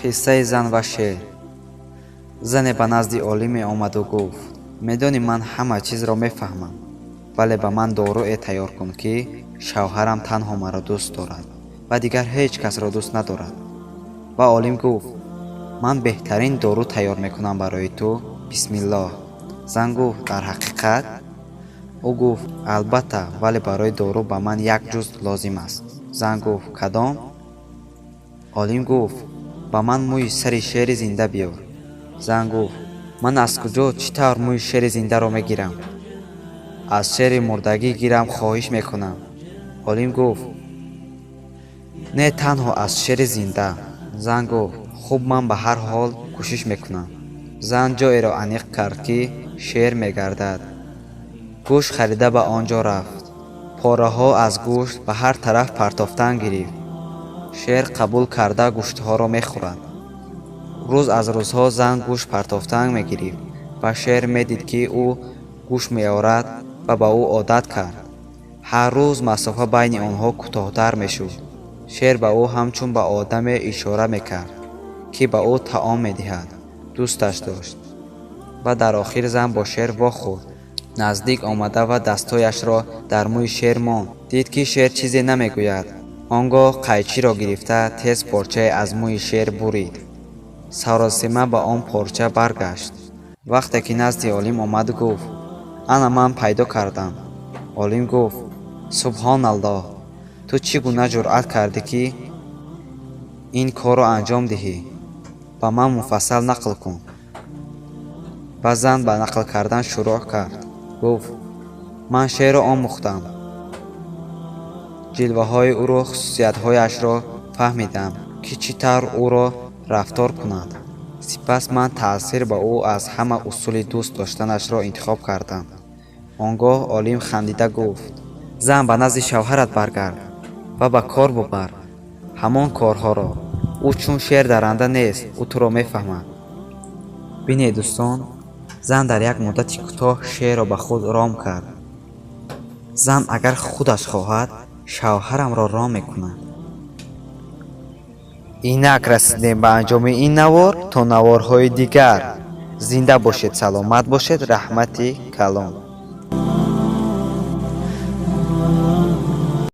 Қиссаи зан ва шер. Зане ба назди олиме омаду гуфт: «Медонӣ, ман ҳама чизро мефаҳмам, вале ба ман доруе тайёр кун, ки шавҳарам танҳо маро дӯст дорад ва дигар ҳеҷ касро дӯст надорад». Ва олим гуфт: «Ман беҳтарин дору тайёр мекунам барои ту, бисмиллоҳ». Зан гуфт: «Дар ҳақиқат?» Ӯ гуфт: «Албатта, вале барои дору ба ман як ҷузъ лозим аст». Зан гуфт: «Кадом?» Олим гуфт: «Ба ман мӯи сари шери зинда биёр». Зан гуфт: «Ман аз куҷо, чӣ тавр мӯи шери зиндаро мегирам? Аз шери мурдагӣ гирам, хоҳиш мекунам». Олим гуфт: «Не, танҳо аз шери зинда». Зан гуфт: «Хуб, ман ба ҳар ҳол кӯшиш мекунам». Зан ҷоеро аниқ кард, ки шер мегардад. Гӯшт харида, ба он ҷо рафт. Пораҳо аз гӯшт ба ҳар тараф партофтан гирифт. Шер қабул карда, гӯштҳоро мехӯрад. Рӯз аз рӯзҳо зан гӯшт партофтан мегирифт ва шер медид, ки ӯ гӯшт меорад, ва ба ӯ одат кард. Ҳар рӯз масофа байни онҳо кӯтоҳтар мешуд. Шер ба ӯ ҳамчун ба одаме ишора мекард, ки ба ӯ таом медиҳад, дӯсташ дошт. Ва дар охир зан бо шер вохӯрд. Наздик омада ва дастҳояшро дар мӯи шер монд. Дид, ки шер чизе намегӯяд. Он гоҳ қайчиро гирифта, тез порчае аз мӯи шер бурид. Саросима ба он порча баргашт. Вақте ки назди олим омад, гуфт: «Ана, ман пайдо кардам». Олим гуфт: «Субҳоналлоҳ, ту чӣ гуна ҷуръат кардӣ, ки ин корро анҷом диҳӣ? Ба ман муфассал нақл кун». Ва зан ба нақл кардан шурӯъ кард. Гуфт: «Ман шерро омӯхтам, ҷилваҳои ӯро, хусусиятҳояшро фаҳмидам, ки чӣ тавр ӯро рафтор кунад. Сипас ман таъсир ба ӯ аз ҳама усули дӯст доштанашро интихоб кардам». Он гоҳ олим хандида гуфт: «Зан, ба назди шавҳарат баргард ва ба кор бубар ҳамон корҳоро. Ӯ чун шер дарранда нест, ӯ туро мефаҳмад». Бинед, дӯстон, зан дар як муддати кӯтоҳ шерро ба худ ром кард. Зан агар худаш хоҳад, шавҳарамро ром мекунад. Инак расидем ба анҷоми ин навор. То наворҳои дигар зинда бошед, саломат бошед, раҳмати калон.